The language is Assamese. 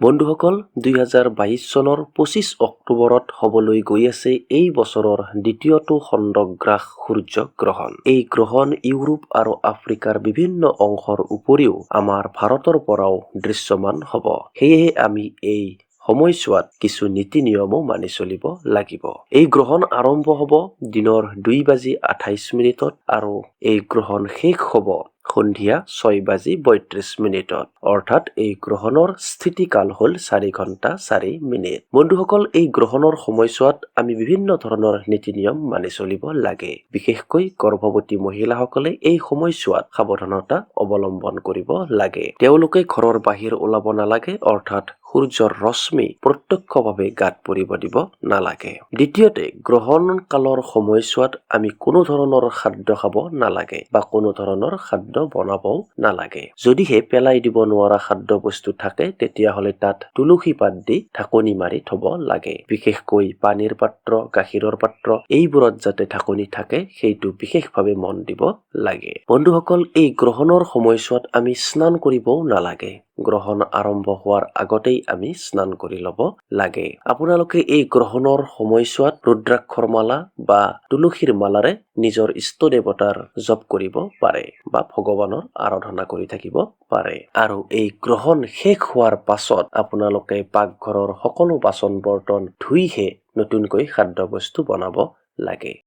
বন্ধুসকল, 2022 চনৰ 25 অক্টোবৰত হ'বলৈ গৈ আছে এই বছৰৰ দ্বিতীয়টো খণ্ডগ্ৰাস সূৰ্য গ্ৰহণ। এই গ্ৰহণ ইউৰোপ আৰু আফ্ৰিকাৰ বিভিন্ন অংশৰ উপৰিও আমাৰ ভাৰতৰ পৰাও দৃশ্যমান হ'ব। সেয়েহে আমি এই সময়ছোৱাত কিছু নীতি নিয়মো মানি চলিব লাগিব। এই গ্ৰহণ আৰম্ভ হ'ব দিনৰ 2 বাজি 28 মিনিটত আৰু এই গ্ৰহণ শেষ হ'ব সন্ধিয়া 6 বাজি 32 মিনিটত। অৰ্থাৎ এই গ্ৰহণৰ স্থিতিকাল হ'ল 4 ঘণ্টা 4 মিনিট। বন্ধুসকল, এই গ্ৰহণৰ সময়ছোৱাত আমি বিভিন্ন ধৰণৰ নীতি নিয়ম মানি চলিব লাগে। বিশেষকৈ গৰ্ভৱতী মহিলাসকলে এই সময়ছোৱাত সাৱধানতা অৱলম্বন কৰিব লাগে। তেওঁলোকে ঘৰৰ বাহিৰ ওলাব নালাগে, অৰ্থাৎ সূৰ্যৰ ৰশ্মি প্ৰত্যক্ষভাৱে গাত পৰিব দিব নালাগে। দ্বিতীয়তে, গ্ৰহণ কালৰ সময়ছোৱাত আমি কোনো ধৰণৰ খাদ্য খাব নালাগে বা কোনো ধৰণৰ খাদ্য বনাবও নালাগে। যদিহে পেলাই দিব নোৱাৰা খাদ্য বস্তু থাকে, তেতিয়াহ'লে তাত তুলসী পাত দি ঢাকনি মাৰি থব লাগে। বিশেষকৈ পানীৰ পাত্ৰ, গাখীৰৰ পাত্ৰ, এইবোৰত যাতে ঢাকনি থাকে, সেইটো বিশেষভাৱে মন দিব লাগে। বন্ধুসকল, এই গ্ৰহণৰ সময়ছোৱাত আমি স্নান কৰিবও নালাগে। গ্ৰহণ আৰম্ভ হোৱাৰ আগতেই আমি স্নান কৰি ল'ব লাগে। আপোনালোকে এই গ্ৰহণৰ সময়ছোৱাত ৰুদ্ৰাক্ষৰ মালা বা তুলসীৰ মালাৰে নিজৰ ইষ্ট দেৱতাৰ জপ কৰিব পাৰে বা ভগৱানৰ আৰাধনা কৰি থাকিব পাৰে। আৰু এই গ্ৰহণ শেষ হোৱাৰ পাছত আপোনালোকে পাকঘৰৰ সকলো বাচন বৰ্তন ধুইহে নতুনকৈ খাদ্য বস্তু বনাব লাগে।